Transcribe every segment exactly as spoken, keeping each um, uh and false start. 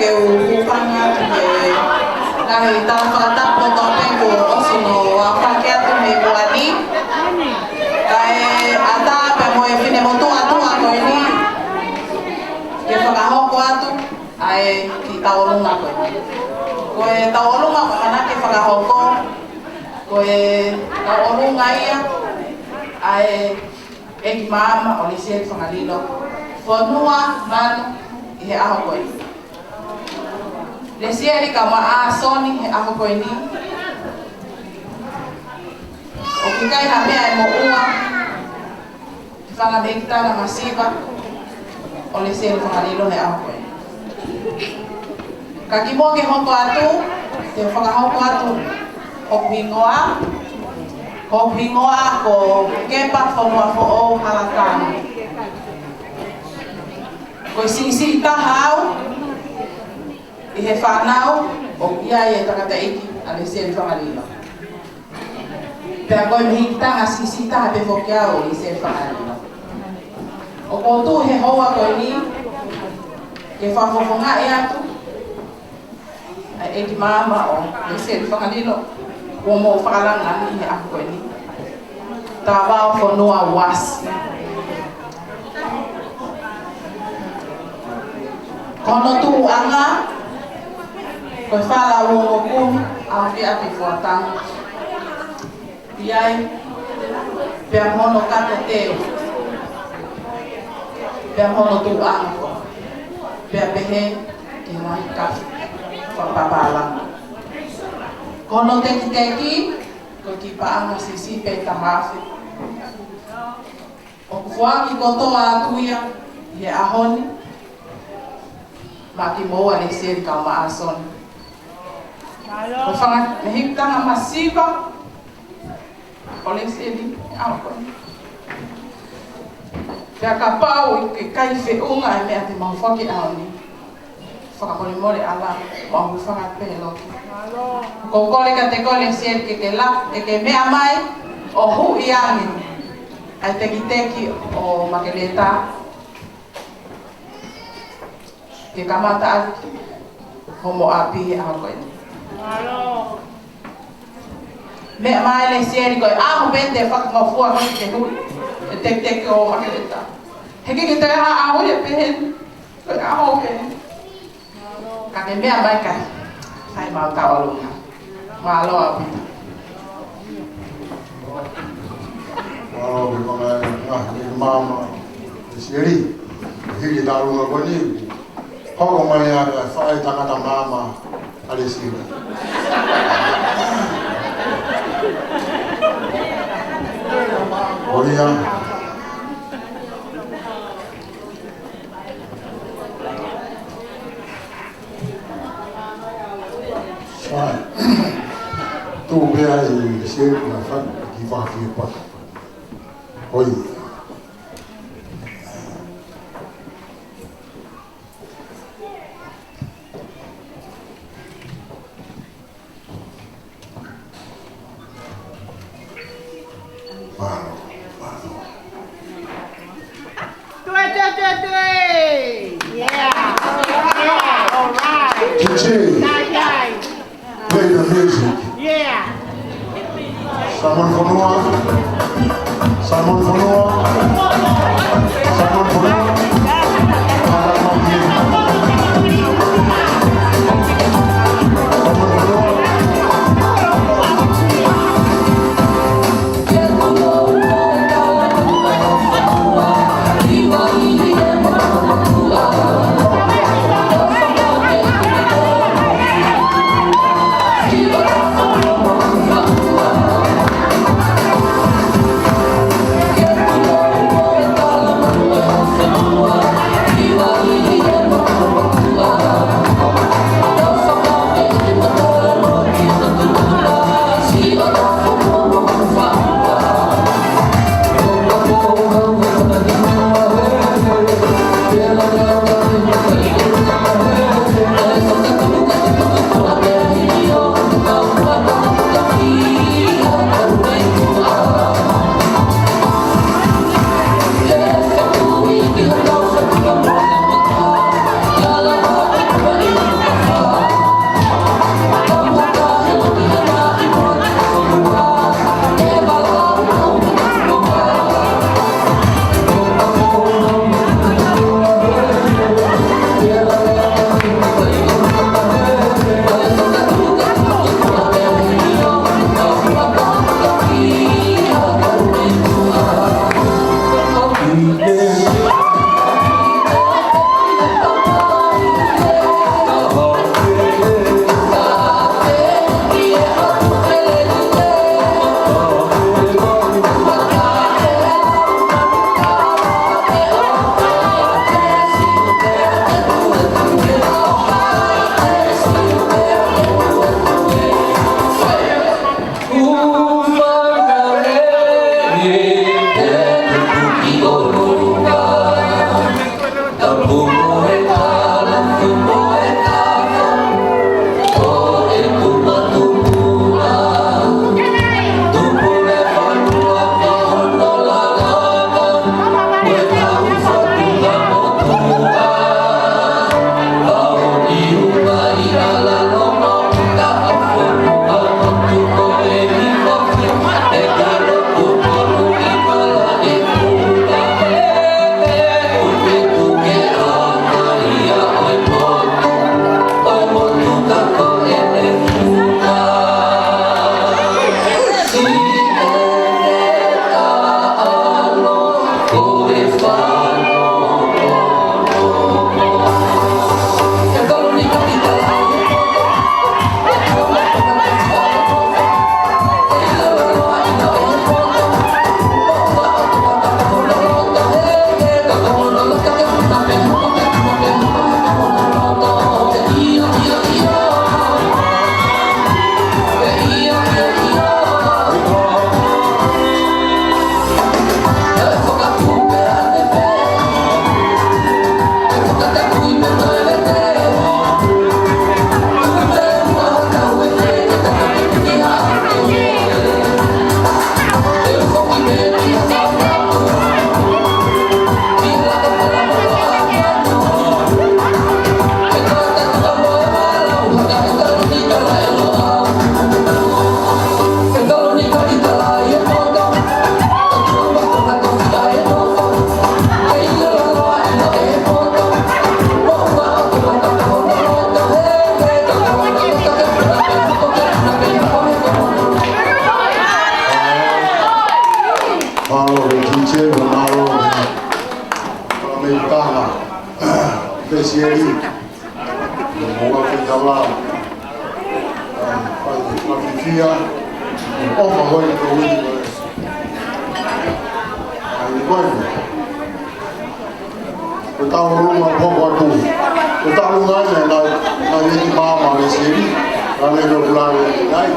Ke u hūfanga atu he ngaahi tala fakatapu kotoa pē kuo ʻosi hono aofaki atu mei muʻa ni. Kae ʻatā pē mo e finemotuʻa tuʻa ko eni ke fakahoko atu ʻa e kiʻi tauʻolunga ko eni. Ko e tauʻolunga ko ē naʻa ke fakahoko, ko e tauʻolunga ia ʻa e ʻEiki Maama ʻo Lesieli Fangalilo, Fonua Manu, ʻi he ʻaho ko eni. Lesieli kae ʻumaʻā ʻa Soni he ʻaho ko eni. ʻOku ʻikai ha meʻa ʻe moʻua he fanga mehikitanga masiva ʻo Lesieli Fangalilo he ʻaho ko eni. Ka kimuʻa ke hoko atu, te u fakahoko atu hoku hingoa, hoku hingoa ko Kepa Fonuafoʻou Halakanu. Ko e siʻisiʻi taha au ʻi he fānau ʻoku ʻi ai e tangataʻeiki ʻa Lesieli Fangalilo. Pea ko e mehikitanga siʻisiʻi taha pē foki au ʻo Lesieli Fangalilo. ʻOku ou tuʻu he houa ko eni ke fakafofongaʻi atu ʻa e ʻEiki Maama ʻo Lesieli Fangalilo, kuo mou fakalanga ʻi he ʻaho ko eni. Tavao Fonua Uasi. Ko hono tuʻuʻanga ko e Fala ʻo Ongo Kumi, ʻAofiʻapi, Fuatahi. ʻI ai pea mo hono kato teu, pea mo hono tuʻuʻanga ko, pea pehē ki he ngaahi kafi fakapapālangi. Ko hono tekiteki ko e kiʻi paʻanga siʻisiʻi pē ʻe taha afe. ʻOku foaki kotoa atu ia ʻi he ʻaho ni maʻa kimoua Lesieli kae ʻumaʻā ʻa Soni. Ko e fanga mehikitanga masiva ʻo Lesieli, ʻa ko eni. Pea kapau ʻe ʻikai feʻunga e meʻa te mau foaki he ʻaho ni, fakamolemole ʻalu, mau hūfanga pē he loki. Ko e kole kiate koe Lesieli ke ke la, ke ke meʻa mai ʻo huʻi ange ʻa e tekiteki ʻo Makeleta ke kamata ʻaki homo ʻapi he ʻaho ko eni. Meʻa mai Lesieli, ko e ʻaho pē te fakangofua koe ke huʻi e tekiteki ʻo Makeleta. He ʻikai ke toe ʻi ai ha ʻaho ia pehē ni. Ko e ʻaho pē. Ka ke meʻa mai kae fai ʻemau tauʻolunga. Mālō ʻaupito. Mālō, ko e fanga ʻEiki Maama Lesieli. Hili tauʻolunga ko eni. Hoko mai ʻa e faʻē tangata maama ʻa Lesieli. Ko ia. Sai. Tuʻu pē ai Lesieli, na fai ki fakafie pata. Ko ia. Mālō, mālō. Tue, tue, tue, tue. Yeah. Yeah. All right. Kiche. Sai, sai. Play the music. Yeah. Samoa ni Fonua. Samoa ni Fonua. Samoa ni Fonua. Sieli. Mo ua ke tala. Fai, fai, fai, fia. ʻOfa hoi ko wini ko e. Ai, ko e. Ko e taulunga poko atu. Ko e taulunga ʻena, na, na ʻEiki Maama Lesieli. Ka ne lo kulale nai.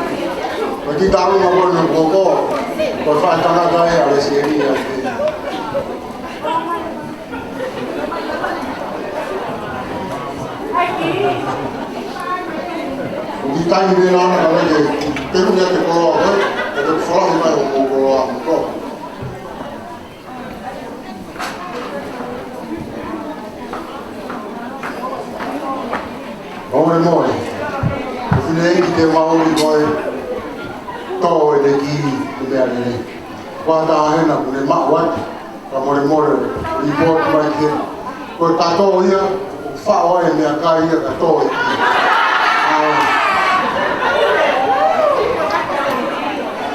Ko e kiʻi taulunga ko ena poko. Ko e faʻahi tangata ʻa Lesieli ʻa e. ʻI he taimi ni naʻa na kalake, te u ne te koloa, ʻe, ʻe te falahi mai ʻo koloa, ko. Molemole. Ko e fineʻeiki te maʻu ʻi ko e tō ʻene kiʻi meʻalele. Kuo tā hena kuo ne maʻu atu. Ka molemole, report mai ke. Ko e kato ia, faʻo ai meʻakai ia kato ia.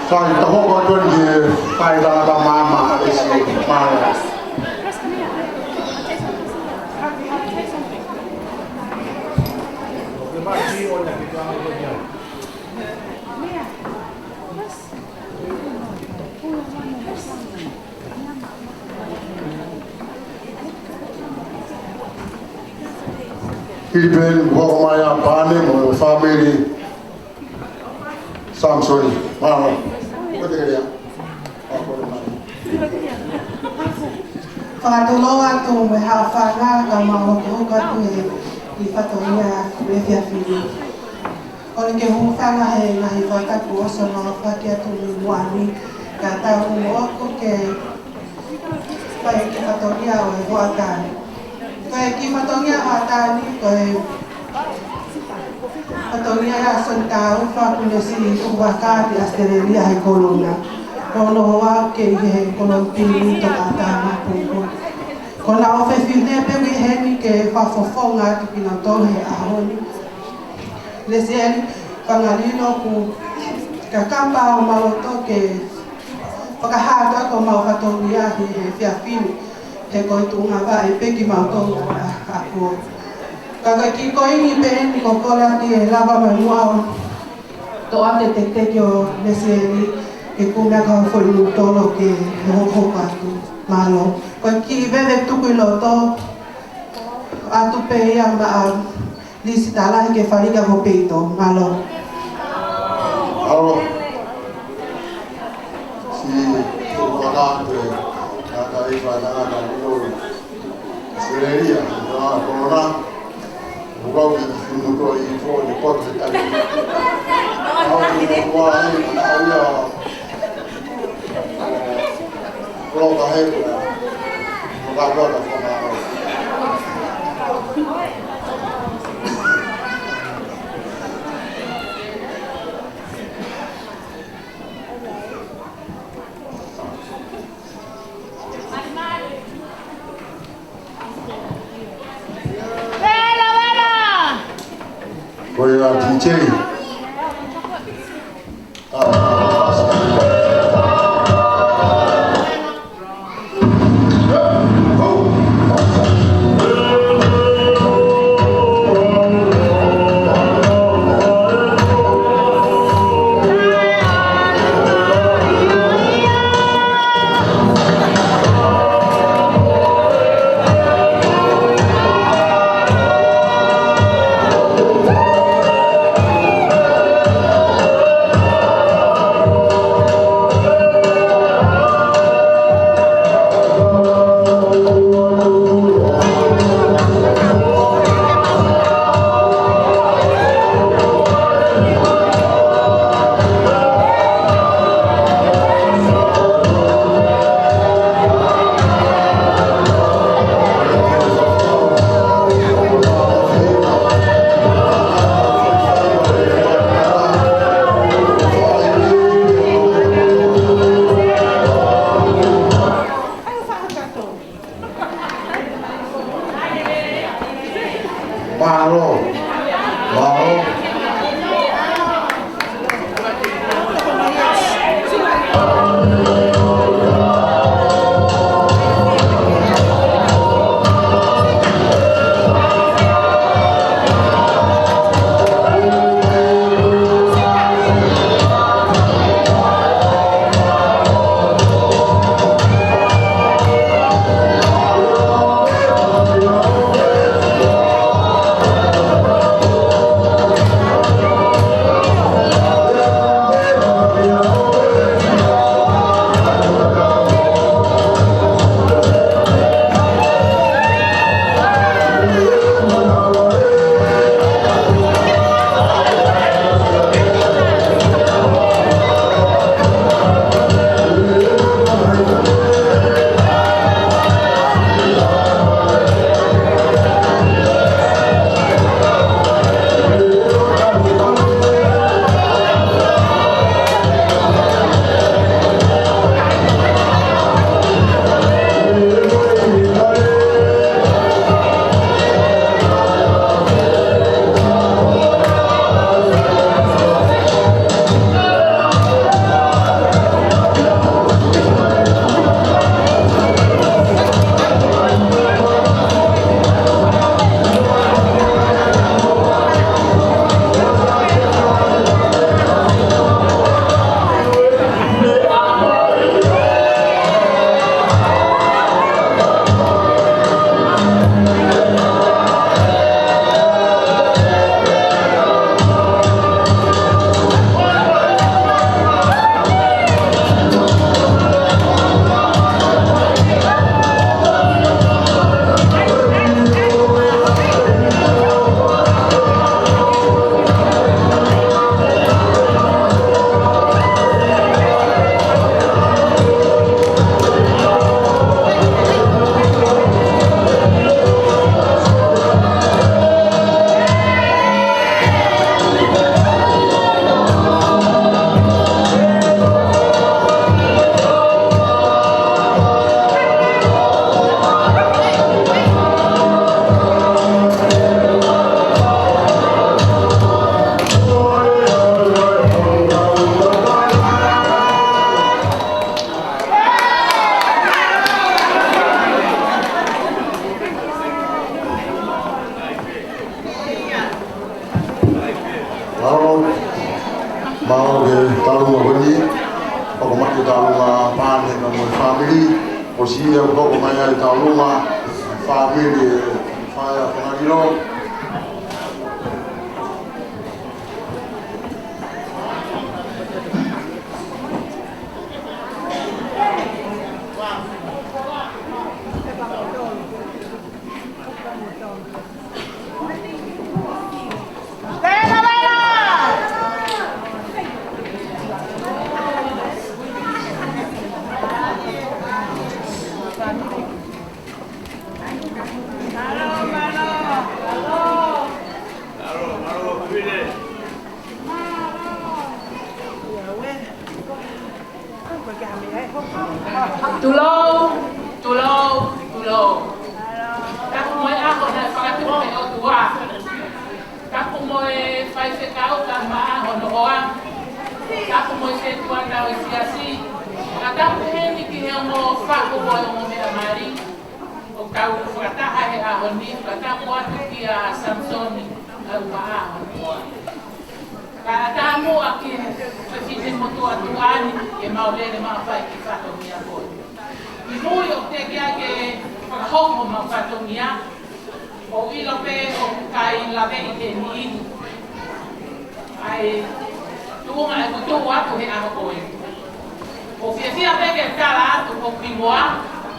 Sai, taho ko atu ni ke fai lava Maama, ʻe si, Maama. Filipe, hoko mai ʻa Pane mo e fāmili. Samson, mālō. Ko te kerea. Fakatulou atu mo e haʻofanga ka mau hokohoko atu he kiʻi fatongia ʻi he efiafi ni. Kole ke hūfanga he ngaahi fakatapu ʻosi hono aofaki atu mei muʻa ni, ka tau mou ako ke fai e kiʻi fatongia ʻo e hoʻatā ni. Ko e kiʻi fatongia hoʻatā ni, ko e fatongia ʻa Soni Taufa kuo ne siʻi tuʻu vaka ʻi ʻAositelēlia he kolona. Ko hono hoa ke ʻi he kolona pili to ata ma pungo. Ko ʻena ʻofefine pē ʻi heni ke fakafofonga atu kinautolu he ʻaho ni. Lesieli Fangalino, ʻoku kakapa homau loto ke fakahā atu homau fatongia ʻi he efiafi ni, he ko e tuʻunga vaʻe pē kimautolu ʻa, ʻa ko. Ka ko e kiʻi koini pē eni ko kola ke lava mai muʻa ʻo toʻa ke teketeke ʻo Lesieli ke kumi ʻa e kau foʻi lutolo ke hokohoko atu. Mālō. Ko e kiʻi veve tuku ʻi loto atu pē ia maʻa Lisi Talahi ke fali ka ko peito. Mālō. Mālō. Siʻi, siʻi fakahā atu e, ka ka i fa na ka ni lo. Selelia, ka ko na. Ua ki te fimu to i fo ni poto he tali. Au ki te kua ai, au ia. Loka he kua. Loka kua ka fona. Ko ia D J. Ke talu mo ni, ʻoku mate talu mo Pane ka mo e fāmili, ʻosi ia ʻoku hoko mai ai talu mo e fāmili ʻa e faʻē ʻa Fongalilo. Tulou, tulou, tulou. Tapu mo e ʻaho naʻe fakatupu ʻe he ʻOtua. Tapu mo e faifekau ka maʻa hono hoa. Tapu mo e setuata ʻo e siasi. Ka tapu heni ki he ongo faʻu ʻo e ongo meʻa mali. ʻOku tau fakataha he ʻaho ni, fakatapu atu kia Samisoni, ʻa e ua ʻaho ni. Ka tamu ʻa ki he fefine motuʻa tuʻa ni, ke mau lele mau fai ki fatongia ko ē. ʻI mui ʻoku teʻeki ai ke fakahoko mau fatongia, ʻoku ʻilo pē ʻoku ʻikai lave ʻi he niʻihi ʻa e tuʻunga ʻoku tuʻu atu he ʻaho ko eni. ʻOku fiefia pē ke tala atu hoku hingoa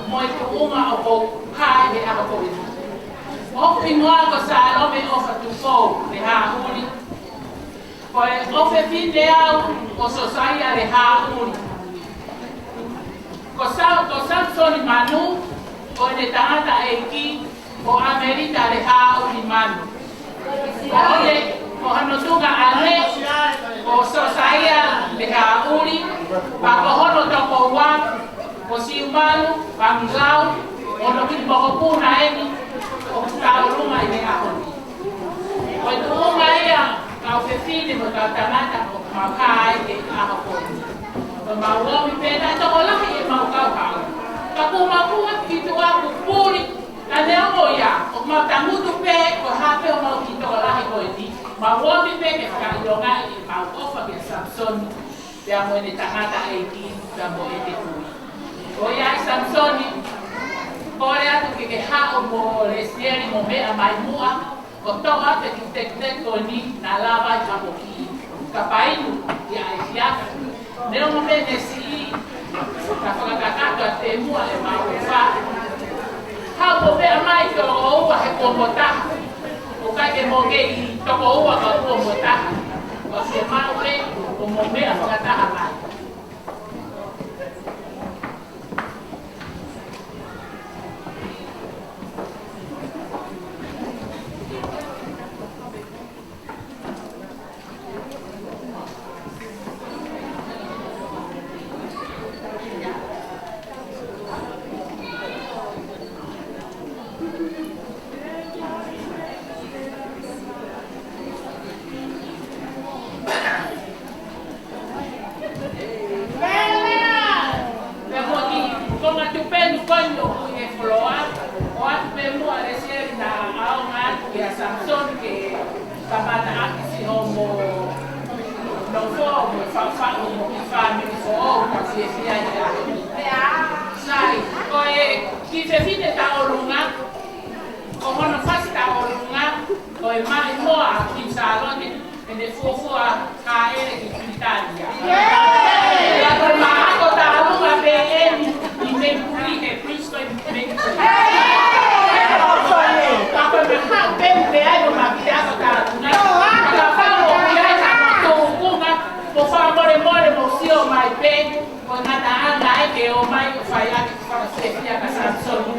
mo e tuʻunga ʻoku ou hā ai he ʻaho ko eni. Hoku hingoa ko Salome ʻOfa Tupou Lehāʻuli. Ko e ʻofefine au ʻo Sosaia Lehāʻuli. Ko Sa-, ko Samisoni Manu, ko ʻene tangataʻeiki, ko ʻAmelita Lehāʻuli Manu. Ko ʻene, ko hono tuongaʻane, ko Sosaia Lehāʻuli, pea ko hono tokoua, ko Siumalu Pangilau, hono kiʻi mokopuna eni, ʻoku tau luma ʻi he ʻaho ni. Ko e tuʻunga ia, kau fefine mo e kau tangata ʻoku mau hā ai he ʻaho ko eni. Ko mau omi pē naʻe tokolahi ʻemau kau hau. Ka kuo mau kua ki tuʻa kuo puli, ka neongo ia, ʻoku mau tangutu pē, ko e hā pē ʻemau kiʻi tokolahi ko eni. Mau omi pē ke fakaʻilongaʻi ʻemau ʻofa kia Samisoni. Pea mo ʻene tangataʻeiki, pea mo ʻene kui. ʻOiauē Samisoni, kole atu ke ke haʻu mo Lesieli mo meʻa mai muʻa, ʻo toʻo atu e kiʻi tekiteki ko eni naʻa lava ai ha poki. Ka painu, ia e fiaka. Neongo pē ne siʻi, ka fakakakato ʻa e muʻa ʻemau ʻofa. Haʻu mo meʻa mai ki ʻolunga he kuonga taha. ʻOku ʻikai ke mo kei toko ua ka kuonga taha. Ka ke maʻu pē, ʻo mo meʻa fakataha mai. Pea mo e kiʻi konga tupenu ko eni ʻoku ʻi he foloa, ʻoatu pē muʻa Lesieli naʻa ʻaonga atu kia Samisoni ke kamata ʻaki siʻomo nofo mo faʻufaʻu mo e kiʻi fāmili foʻou ka fiefia ai ʻa. Sai, ko e kiʻi fefine tauʻolunga, ko hono fasi tauʻolunga, ko e maʻimoa ʻa King Sālote, ʻene fuofua hāʻele ki Pilitānia. Pea ko e maʻako tauʻolunga pē eni ʻi Mekipuli he Princeton Mekipuli. Pea ko e maʻako pē pē ai mo e maʻako tauʻolunga. Ka falo ʻi ai ha tōkunga, mo fakamolemole mo sio mai pē, ko e ngataʻanga ē ke ō mai ʻo fai ʻaki fakafiefia kia Samisoni.